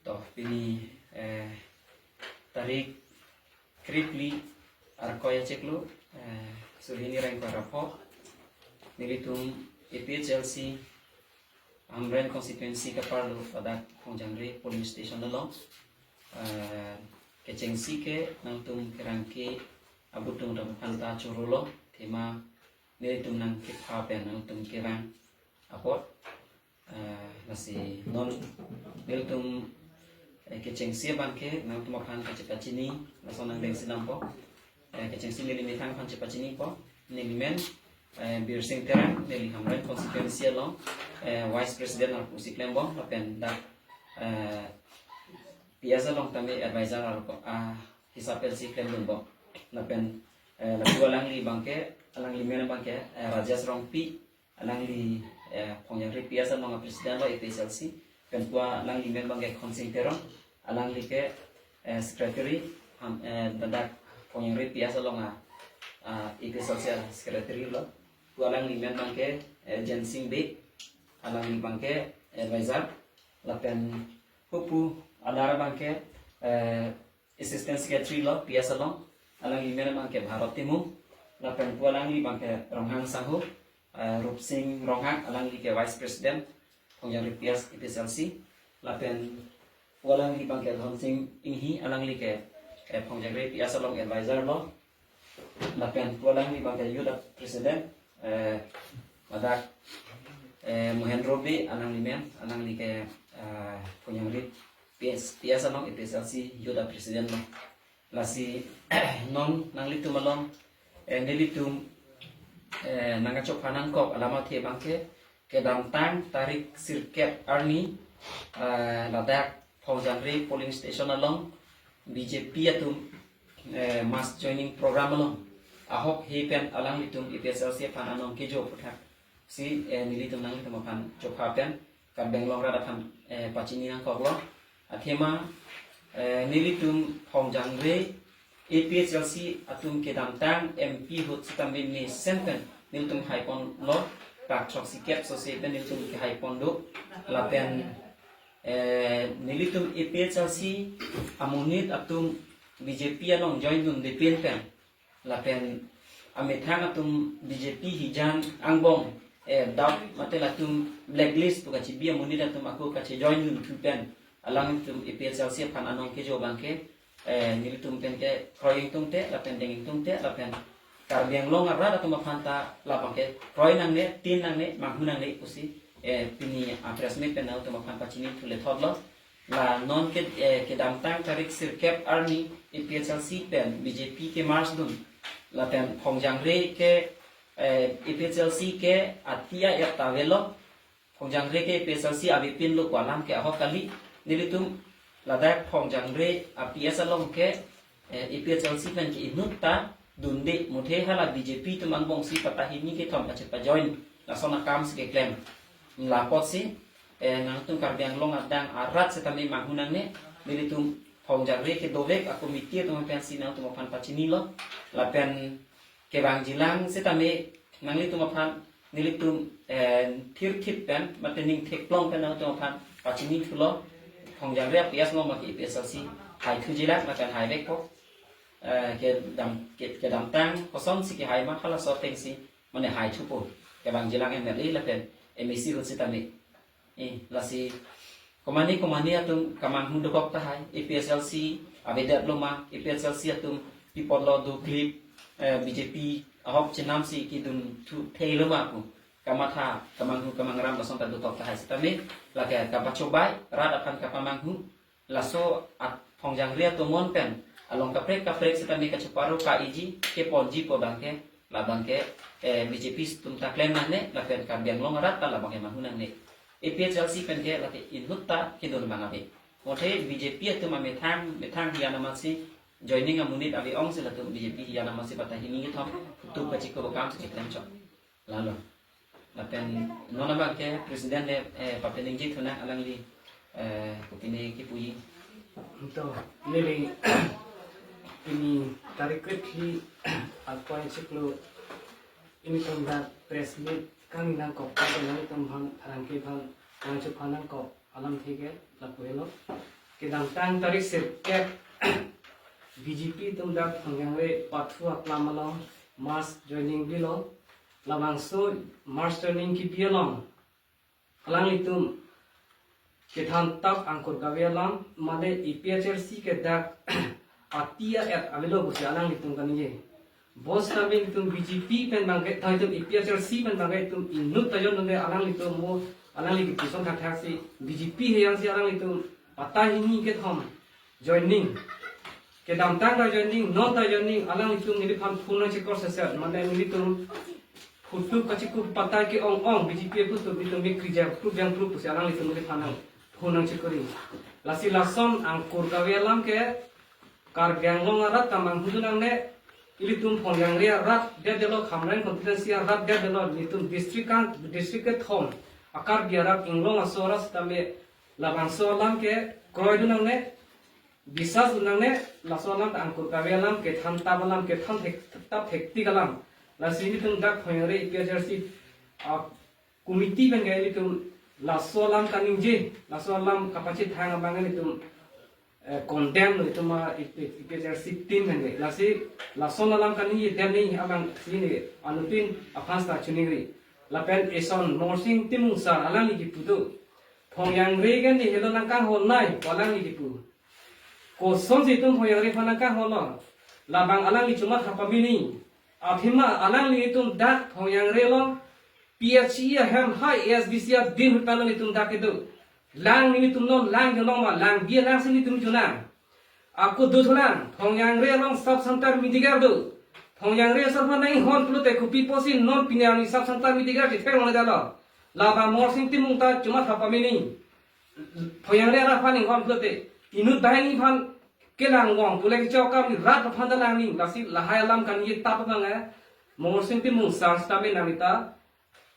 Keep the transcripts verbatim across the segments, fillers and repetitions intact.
To, pini eh, tarik krepli Arkoi achiklo, eh, suri hini ra ingkoi ra pho, nelitum A P H L C Hamren constituency kaparlo ladak Phongjangre polling station along eh, kechengsi ke nangtum kerang ke abutung dam phanta chorolo, athema nelitum nangkepha pen nangtum kerang apot. Eh, lasi non nelitum eh, kechengsi abang ke nangtum aphan kachepachini, laso nangdengsi dampo. Eh, kechengsi neli methang aphan chepachinipo. Neli men eh, Birsing Terang, neli Hamren constituency along eh, vice president arpu si klembom, lapen dak eh, P S along tame advisor arpu ah, hisap pensi klemdunbom. Lapen eh, lapu alangli abang ke, alangli men abang ke eh, Rajesh Rongpi, alangli eh, Phongjangre P S along a president lo A P H L C. Pen pu alangli men abang ke Khonsing Terang, alangli ke eh, secretary, ham, eh, ladak Phongjangre P S along a, ah, A P H L C a secretary lo. Pu alangli men abang ke eh, Jensing Bey, alangli abang ke advisor. Lapen hupu alar abang ke eh, assistant secretary lo P S along, alangli men abang ke Bharat Timung. Lapen pu alangli abang ke Ronghang Sangho, eh, Rupsing Ronghang, alangli ke vice president Phongjangre P S A P H L C. Lapen pu alangli abang ke Dhonsing Inghi, alangli ke eh, Phongjangre P S along advisor lo. Lapen pu alangli abang ke youth president eh, ladak eh, Mohendro Bey, alangli men, alangli ke eh, Phongjangre P S, P S along A P H L C youth president lo. Lasi non nanglitum along eh, nelitum eh, nangkachopha nangkok alam athe abang ke kedamtang tarik sirkep arni eh, ladak Phongjangre polling station along B J P atum eh, mass joining program along ahok he pen alanglitum A P H L C aphan anong kejo aphuthak si eh, nelitum nanglitum aphan chopha pen Karbi Anglong rat aphan eh, pachini nangkoklo. Athema eh, nelitum Phongjangre A P H L C atum kedamtang M P ahut sitame mesen pen nelitum haiponlo, pak throksi kep so se pen nelitum kehaiponlo. Lapen eh, nelitum A P H L C amonit atum B J P along join dunde pen pen, lapen amethang atum B J P hijan angbong eh, dap mate latum blacklist pu kachibi amonit atum ako kachejoin dunthu pen alangtum A P H L C aphan anong kejo abang ke eh, nelitum pen ke kroi ingtungte lapen deng ingtungte lapen Karbi Anglong arat atum aphan ta labang ke kroi nangne, tin nangne, manghu nangne pusi eh, pini a press meet pen nangtum aphan pachini thule thotlo. La non ke eh, kedamtang tarik sirkep arni A P H L C pen B J P ke merge dun, lapen Phongjangre ke eh, A P H L C ke ati a-et ta avelo, Phongjangre ke A P H L C avepinlo pu alam ke ahok kali. Nelitum ladak Phongjangre a P S along ke eh, A P H L C pen ke inut ta dunde, muthe hala B J P atum angbong si patahini kethom kachepajoin lason akam si keklem. La apotsi eh, nangtum Karbi Anglong adang arat sitame manghu nangne, nelitum Phongjangre kedovek a committee atum pen si nangtum aphan pachinilo. Lapen kevangjilang sitame nanglitum aphan nelitum eh, thirthip pen mate ning theklong pen nangtum aphan pachini thulo. Phongjangre a P S along ma ke A P H L C haithujilang lapen haivekpo. Eh, kedam, ke, kedamtang kosonsi kehai ma halaso atengsi mane haithupo. Kevangjilang M L A lapen M A C ahut sitame. Eh, lasi komane komane atum kemanghu dokok tahai, A P H L C avedetlo ma, A P H L C atum pi apotlo doklip eh, B J P ahok chenamsi kedun thu theilo ma pu kamatha kemanghu kemangram lason ta dokok tahai sitame, lake kapachobai, rat aphan kapamanghu, laso at Phongjangre atum mon pen along kaprek kaprek sitame kacheparo ka-iji keponji pu abang ke, labang ke eh, B J P atum ta klem nangne lapen Karbi Anglong arat ta labang ke manghu nangne. A P H L C pen ke lake inut ta kedun abang ave. Muthe B J P atum amethang methang hian amatsi joining amonit ave ongsi latum B J P hian amatsi patahini kethom tup kachiko akam si keklem chok. Lalo. Lapen non abang ke president le eh, papeningje thunang, alangli eh, kopine kipuji. To, neli pini tarik krepli Arkoi achiklo nelitum dak press meet kangni nangkok, nelitum aphan pherangke aphan nangchopha nangkok alamthe ke lapu helo. Kedamtang tarik sirkep B J P atum dak Phongyangre pathu aklam along mass joining bilo. Labangso mass joining kebi along alanglitum kethan tap angkur kave alam, mane A P H L C ke dak ati a-et avelo pusi alanglitum kaningje. Bos kami itum B J P pen bangke, tha itum A P H L C pen bangke itum inut ta jon nunde alanglitum mo, alangli kipuson thakthak si B J P heyang si alanglitum patta hini kethom joining. Kedamtang ta joining, non ta joining, alanglitum neliphan phone nangchekor seset, mane nelitum photo kachekup patta ke-ong ong, B J P photo itum me krijang prup jang prup pusi alanglitum neliphan nang phone nangchekori. Lasi lason angkur kave alam ke Karbi Anglong arat ta manghudun nangne, ilitum Phongyangre arat det delo, Hamren constituency arat det delo, nelitum district kan, district kethom a-Karbi arat inglong aso arat sitame labangso alam ke kroidun nangne, bisas dun nangne, laso alam ta angkur kave alam, kethan tap alam, kethan thek, tap thektik alam. Lasi nelitum dak Phongyangre A P H L C, ah, committee pen ke nelitum laso alam kaningje, laso alam kapachethang abang nelitum, eh, condemn nelitum a A P H L C team pen ke. Lasi laso alam kaningje dem ni abang si ne anuttin aphan ta chiningri. Lapen eson Morsing Timung sir alangli kipu do, Phongyangre ke ne helo nangkanghon nai pu alangli kipu. Kosonsi itum Phongyangre aphan nangkanghonlo? Labang alangli chomatha pamini. Athema alanglitum dak Phongyangre along P H E ahem hai A S D C adin hutano nelitum dak kedo. Lang nelitum non lang jonong ma, lang bi lang si nelitum jonang. Ako do thunang, Phongyangre along sub center Medigar do. Phongyangre asor aphan nanghon pulote kopi pusi non pini arni sub center Medigar chethek longle detlo. Labang Morsing Timung ta chomatha pamini. Phongyangre arat aphan inghon pulote inut banghini aphan kelang wong pule kechok kam ni rat aphan ta lang ni, lasi lahai alam kaningje tap abang eh, Morsing Timung sir sitame nangli ta,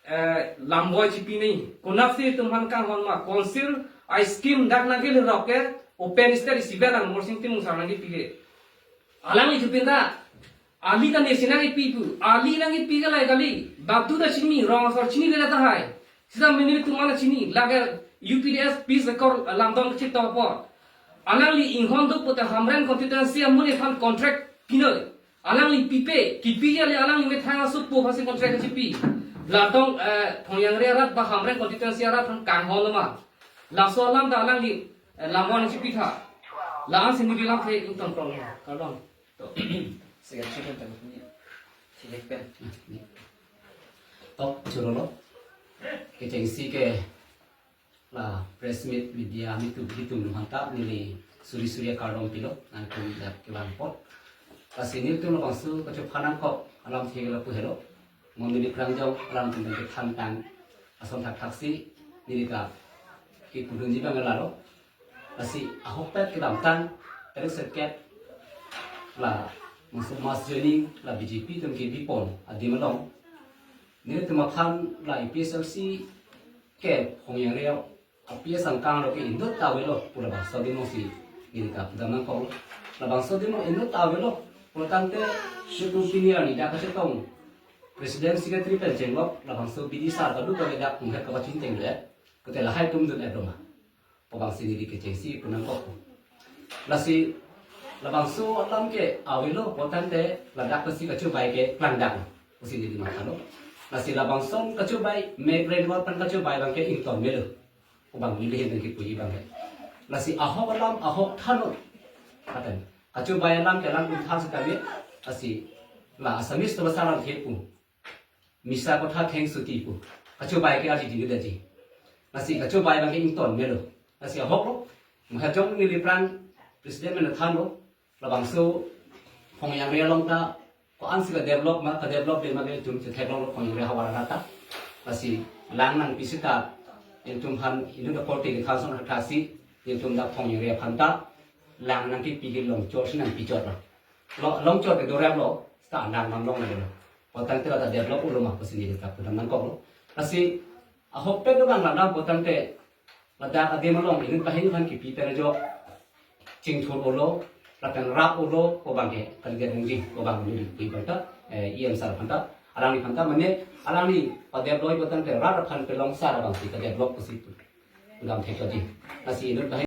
eh, lamboi chipi ni. Konatsi itum aphan kanghon ma, council a-scheme dak nangkele rok ke open stage isibe lang Morsing Timung sir nangkepi ke. Alangli chupin ta, ali ta nesi nangkepi pu, ali nangkepi ke lai kali, badu ta chini, rong asor chinine tahai. Sita mini tu mana chini, lake U P D S peace accord lamdong kecil to apor. Alangli inghon do pute Hamren constituency amonit aphan contract pinoi. Alangli pipe, kipi ale alangli methang asupo aphansi contract kechipi. Ladong, eh, Phongyangre arat ba Hamren constituency arat aphan kanghon ma. Laso alam ta alangli, eh, lamon chipitha. La-an si neli lamthe ingtong krong. Kardom. To, secretary pen tangkap ni. Silek pen. To, chorolo. Kechengsi ke la press meet media mitu bitum manta neli suri suri akardom pilo, nangtum dak kevang apot. Lasi nelitum labangso kachophan nangkok alam thek lapu helo. Mo neli prangjong alangtum pen kethan tang ason thakthaksi neli ta kepudunji abang lalo. Lasi ahokpet kedamtang tarik sirkep labangso mass joining la B J P atum kebipon adim along, nelitum aphan la A P H L C ke Phongyangre a-P S angkang lo ke inut ta avelo pu labangso adim alongsi neli ta pudam nangkok. Labangso adim along inut ta avelo pulotangte, shutu pini arni dak kachetong president secretary pen chenglok labangso B D sir kadu kave dak munghet kapachingtheng le, kute lahai atum dun-et doma. Pu abangsi neli kechengsi pu nangkok. Lasi labangso alam ke avelo pulotangte ladak pensi kachobai ke klangdak pusi neli mathalo. Lasi labangson kachobai, me brain war pen kachobai abang ke ington melo. Pu abang neli hin nangkipuji abang ke. Lasi ahok alam ahok thannon. Katen kachobai alam ke alam ingthan sitame. Lasi la Assamese to basa alam ke pu, misa kotha thengsuti pu. Kachobai ke aji dini daji. Lasi kachobai abang ke ington melo. Lasi ahok lo. Mahajong neli pran president pen thanlo. Labangso Phongyangre along ta ko-ansi kadevelop ma, kadevelop de ma ke itum chetheklonglo Phongyangre havar arat ta. Lasi lang nangpi sita itum aphan inut aporte kethan ason thakthaksi itum dak Phongyangre aphan ta lang nangkipi ke longchot si nangpichot lo. Lo, longchot ke dorap lo, sita lang nang long lo. Pulotangte la ta develop ulo ma pusi neli ta pudam nangkok lo. Lasi ahokpet abang ladak pulotangte ladak adim along inut banghini aphan kipi pen ajok chingthur ulo, lapen rap ulo pu abang ke kalidet nangji pu abang neli pu abang ta, eh, E M sir aphan ta, alangliphan ta mane alangli padevelop pulotangte rat aphan pelong sar abangsi kadevelop pusi pu. Gam thek lagi. Lasi inut banghini